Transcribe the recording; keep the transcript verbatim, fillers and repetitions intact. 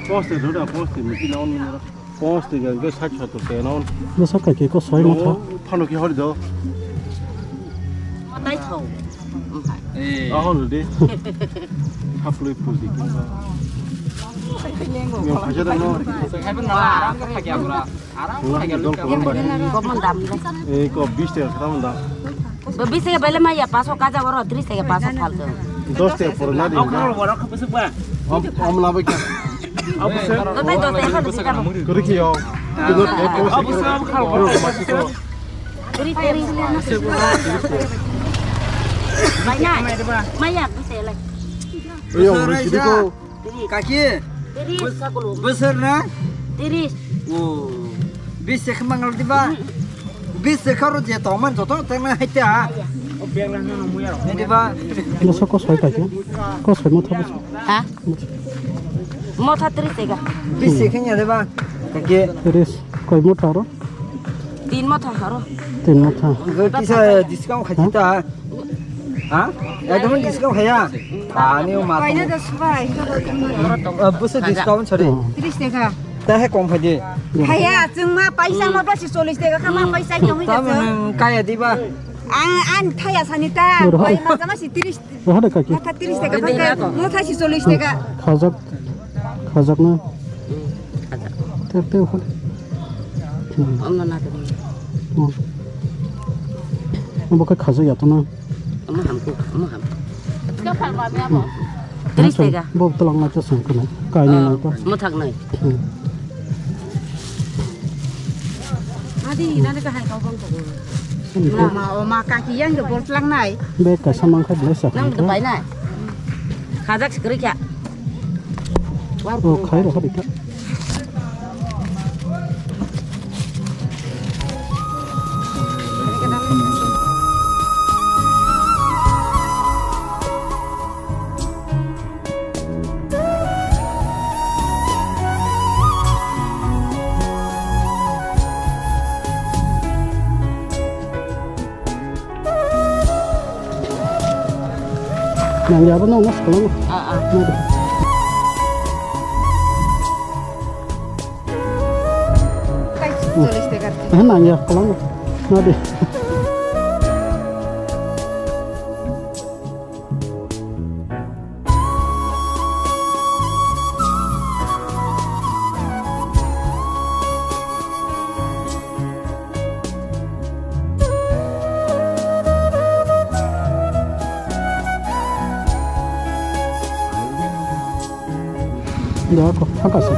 Poste dhoda, poste miti na on. Poste ga ke sat sottor ke na on. Bwsa kaki ko soi motha. Phano ki hori do. Matai thau. Ahol de. Haplui puji. Yo, phaja da no. Aram ka thakya pura. Aram ka thakya. Dol ko ba. Komon dam. Eh, ko bis taka kata manda. Bo bis taka bele ma ya paso kaja waro tris taka paso phal do. Dos taka pura na di. Om, om labai ka. Dotai dos taka phal do. Kuri ki yo. Dos taka phal. Kuri, kuri. Bai na. Ma ya bis taka lai. Yo, ri ki ko. Kaki? Tiris. Bwswk na? Tiris. O, bis se khma ngal diba? Bis se kharo je tongman joto tengna haita. Diba? Bwswk kosoi kaki? Kosoi motha bwswk? Ha? Motha tiris taka. Bis se khanya diba? Kaki? Tiris. Koi motha aro? Tin motha aro. Tin motha. Kisa discount khachi ta. Ha? Ekdom discount khaya. Ani ma. Paina da subai. Bwswk discount sori. Tiris taka. Ta he kom khaidi. Khaya, chwng ma paisa ma basi chollish taka kha ma paisa tong. Tamo nang kaya diba? Ang, ang thaya sani ta. Bai ma jama si tiris. Rohor de kaki. Motha tiris taka, motha, motha si chollish taka. Khajak, khajak na. Khajak. Tep tep hor. Amno na tong. Bo khe khajak ya to na. Omo hamkuk, omo ham. Tiris taka. Bo tolong na to song kana. Kai na to. Mothak nai. Adi, nani ka hai kau bang ko. Mama, oma kaki yang ke bol tlang nai. Be kaisa mang kha blesa. Nang to pai nai. Khajak sikri kya. Oh, khai ro hadi kha. Nang ya bo nang mas kalang. Ah, ah. Nang de. Kai chollish taka. Eh, nang ya kalang. Nang de. Ya, kok, haka se.